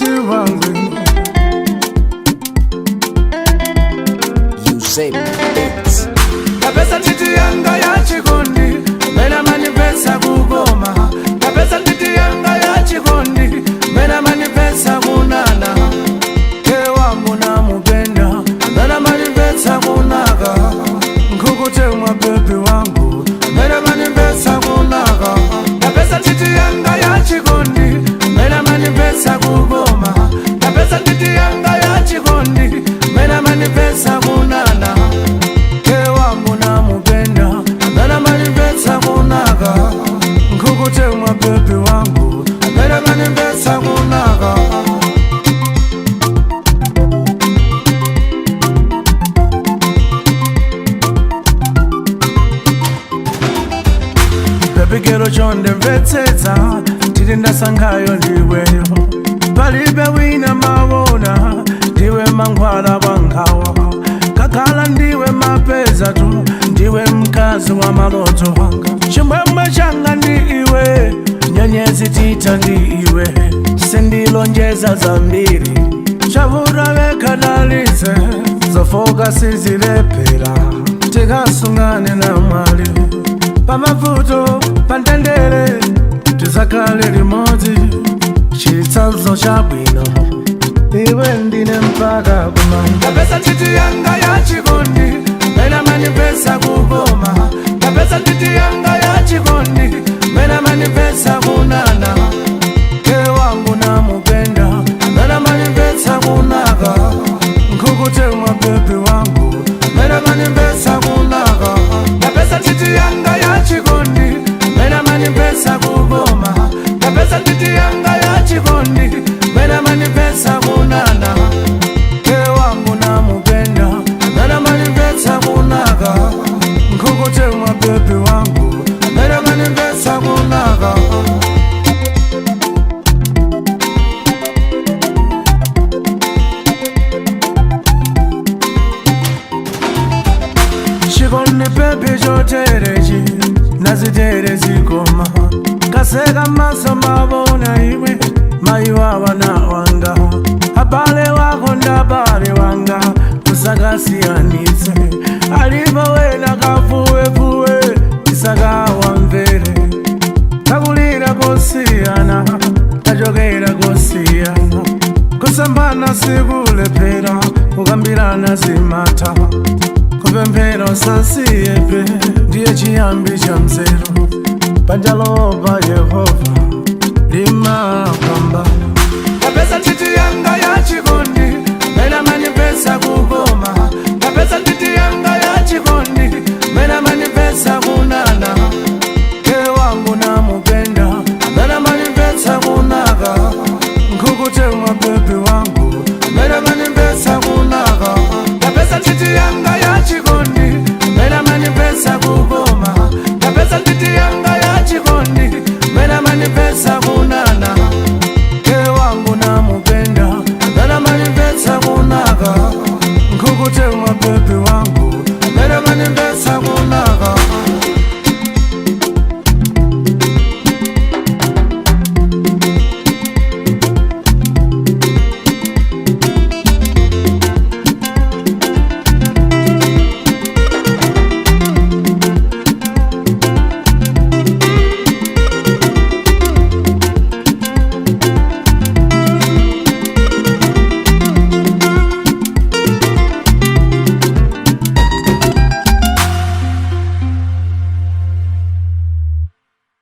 Mkazi wangu. Use beats. Kapesa titi yanga ya chikondi, mena manipesa kugoma. Kapesa titi yanga ya chikondi, mena manipesa kunana. Ke wangu namupenda, mena manipesa kunaka. Nkukutemwa baby wangu, mena manipesa kunaka. Kapesa titi yanga ya chikondi, mena manipesa kugoma. Kapesa titi yanga ya chikondi, mena manipesa kunana. Ke wangu namupenda, mena manipesa kunaka. Nkukutemwa baby wangu, mena manipesa kunaka. Baby girl chonde mvetsetsa, tili ndasankhayo ndiweyo. Palibe wina mawona, ndiwe mankhwala wa nkhawa. Kakhala ndiwe mapeza tu, ndiwe mkazi wa maloto wanga. Chimwemwe changa ndi iwe, nyenyezi tita ndi iwe. Sindilonjeza zambiri, chavura vekadalitse, zofoka sizilephera. Tikasungane na mwali pamavuto pantendere, tizakale limodzi, chitsanzo chabwino, iwe ndine mpaka kumanda. Kapesa titi yanga ya chikondi, mena manipesa kugoma. Kapesa titi yanga ya chikondi, mena manipesa kunana. Ke wangu namupenda, mena manipesa kunaka. Nkukutemwa baby wangu, mena manipesa kunaka. Kapesa titi yanga ya chikondi, mena manipesa kugoma. Kapesa titi yanga ya chikondi, mena manipesa kunana. Ke wangu namupenda, mena manipesa kunaka. Nkukutemwa baby wangu, mena manipesa kunaka. Chikondi baby choterechi, nazitere zikoma. Kaseka maso mabona iwe, maiwawa na wanga. Abale wako ndabale wanga, usakasiyanitse. Alipo wena kafuwefuwe, isakawamvere. Takulira kusiyana, tachokera kusiyana. Kusambana sikulephera, kukambirana zimata. Kupemphera usasiyepe, ndiye chiyambi cha mzeru. Panjalopa Yehova limapambana. Kapesa titi yanga ya chikondi.